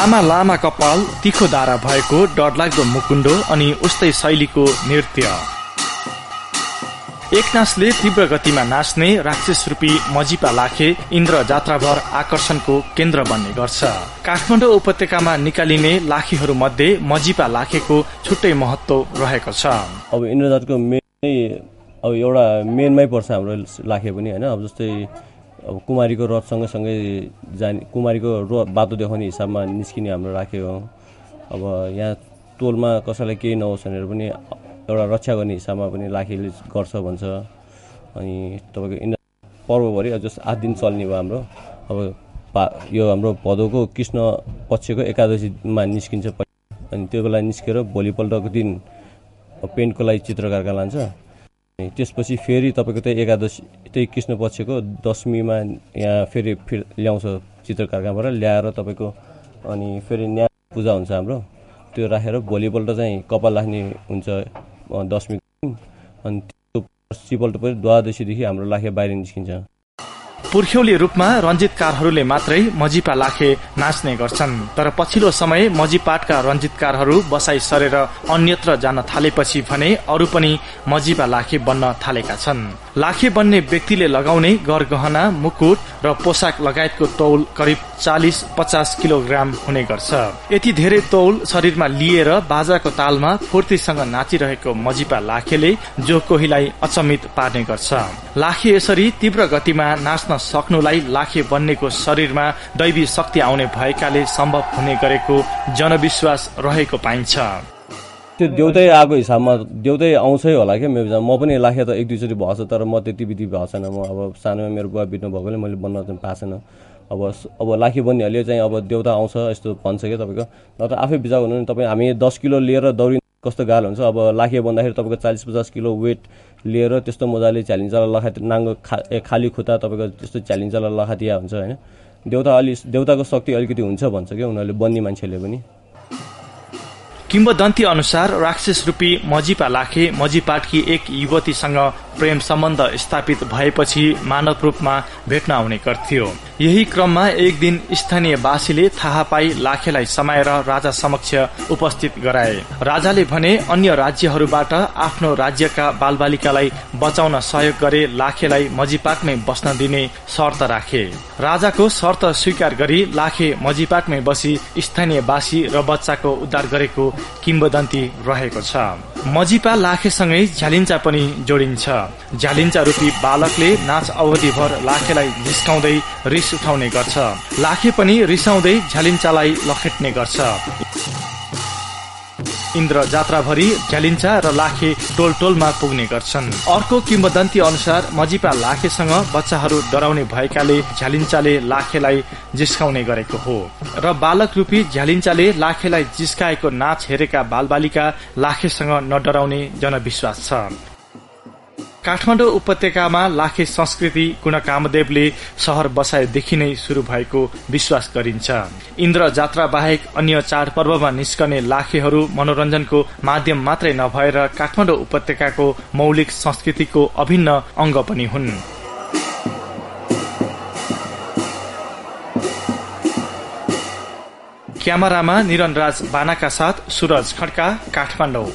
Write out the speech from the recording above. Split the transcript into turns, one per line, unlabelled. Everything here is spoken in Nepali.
लामा लामा कपाल, तीखो दारा भएको डरलाग्दो मुकुण्डो अनि उस्तै शैलीको नृत्य। एकनासले तीव्र गतिमा नाच्ने राक्षस रूपी मजिपा लाखे इन्द्र जात्राभर आकर्षणको केन्द्र बन्ने गर्छ। काठमाडौँ उपत्यकामा निकालिने लाखेहरू मध्ये मजिपा लाखेको छुट्टै महत्व रहेको छ।
अब इन्द्र जातको अब एउटा मेनमै पर्छ हाम्रो लाखे पनि हैन। अब जस्तै अब कुमारीको रथ सँगै जाने, कुमारीको बाटो देखाउने हिसाबमा निस्किने हाम्रो लाखे हो। अब यहाँ टोलमा कसैलाई केही नहोस् भनेर पनि एउटा रक्षा गर्ने हिसाबमा पनि लाखेले गर्छ भन्छ। अनि तपाईँको इन्द्र पर्वभरि जस्तो 8 दिन चल्ने भयो हाम्रो। अब यो हाम्रो भदौको कृष्ण पक्षको एकादशीमा निस्किन्छ अनि त्यो बेला निस्केर भोलिपल्टको दिन पेन्टको लागि चित्रकारका लान्छ। त्यसपछि फेरि तपाईँको त्यही एकादशी त्यही कृष्ण पक्षको दशमीमा यहाँ फेरि ल्याउँछ चित्रकारकाबाट ल्याएर तपाईँको अनि फेरि न्याय पूजा हुन्छ हाम्रो। त्यो राखेर भोलिपल्ट चाहिँ कपाल राख्ने हुन्छ दशमी अनि त्यसपल्ट पनि द्वादशीदेखि हाम्रो लाखे बाहिर निस्किन्छ।
पुर्ख्यौली रूपमा रञ्जितकारहरूले मात्रै मजिपा लाखे नाच्ने गर्छन्। तर पछिल्लो समय मजिपाटका रञ्जितकारहरू बसाई सरेर अन्यत्र जान थालेपछि भने अरू पनि मजिपा लाखे बन्न थालेका छन्। लाखे बन्ने व्यक्तिले लगाउने गरगहना, मुकुट र पोसाक लगायतको तौल करिब 40-50 किलोग्राम हुने गर्छ। यति धेरै तौल शरीरमा लिएर बाजाको तालमा फुर्तीसँग नाचिरहेको मजिपा लाखेले जो कोहीलाई अचम्मित पार्ने गर्छ। लाखे यसरी तीव्र गतिमा नाच्न सक्नुलाई लाखे बन्नेको शरीरमा दैवी शक्ति आउने भएकाले सम्भव हुने गरेको जनविश्वास रहेको पाइन्छ।
त्यो देउतै आएको हिसाबमा देउतै आउँछै होला क्या। म पनि लाखे त 1-2 चोटि भएको छ, तर म त्यति विधि भएको छैन। म अब सानोमा मेरो बुवा बित्नु भएकोले मैले बन्न चाहिँ पाएको छैन। अब लाखे बन्नेहरूले चाहिँ अब देउता आउँछ यस्तो भन्छ क्या तपाईँको। नत्र आफै विचार हुनु नि तपाईँ, हामी 10 किलो लिएर दौडिनु कस्तो गाह्रो हुन्छ। अब लाखे बन्दाखेरि तपाईँको 40-50 किलो वेट लिएर त्यस्तो मजाले झ्यालिन्चाला लखाती नाङ्गो खाली खुट्टा तपाईँको त्यस्तो झ्यालिन्चाला लखातिया हुन्छ होइन। देउताको शक्ति अलिकति हुन्छ भन्छ क्या उनीहरूले बन्ने मान्छेले पनि।
किम्वदन्ती अनुसार राक्षस रूपी मजिपा लाखे मजिपाटकी एक युवतीसँग प्रेम सम्बन्ध स्थापित भएपछि मानव रूपमा भेट्न आउने गर्थ्यो। यही क्रममा एक दिन स्थानीयवासीले थाहा पाई लाखेलाई समाएर राजा समक्ष उपस्थित गराए। राजाले भने अन्य राज्यहरूबाट आफ्नो राज्यका बालबालिकालाई बचाउन सहयोग गरे लाखेलाई मजिपाटमै बस्न दिने शर्त राखे। राजाको शर्त स्वीकार गरी लाखे मजिपाटमै बसी स्थानीयवासी र बच्चाको उद्धार गरेको किम्वदन्ती रहेको छ। मजिपा लाखेसँगै झ्यालिन्चा पनि जोडिन्छ। झ्यालिन्चा रूपी बालकले नाच अवधिभर लाखेलाई जिस्काउँदै रिस उठाउने गर्छ। लाखे पनि रिसाउँदै झ्यालिन्चालाई लखेट्ने गर्छ। इन्द्र जात्राभरि झ्यालिन्चा र लाखे टोल टोलमा पुग्ने गर्छन्। अर्को किम्वदन्ती अनुसार मजिपा लाखेसँग बच्चाहरू डराउने भएकाले झ्यालिन्चाले लाखेलाई जिस्काउने गरेको हो र बालक रूपी झ्यालिन्चाले लाखेलाई जिस्काएको नाच हेरेका बालबालिका लाखेसँग नडराउने जनविश्वास छ। काठमाडौँ उपत्यकामा लाखे संस्कृति गुणकामदेवले शहर बसाएदेखि नै शुरू भएको विश्वास गरिन्छ। इन्द्र जात्रा बाहेक अन्य चाडपर्वमा निस्कने लाखेहरू मनोरञ्जनको माध्यम मात्रै नभएर काठमाडौँ उपत्यकाको मौलिक संस्कृतिको अभिन्न अंग पनि हुन्। क्यामेरामा निरनराज बानाका साथ सूरज खड्का, काठमाडौँ।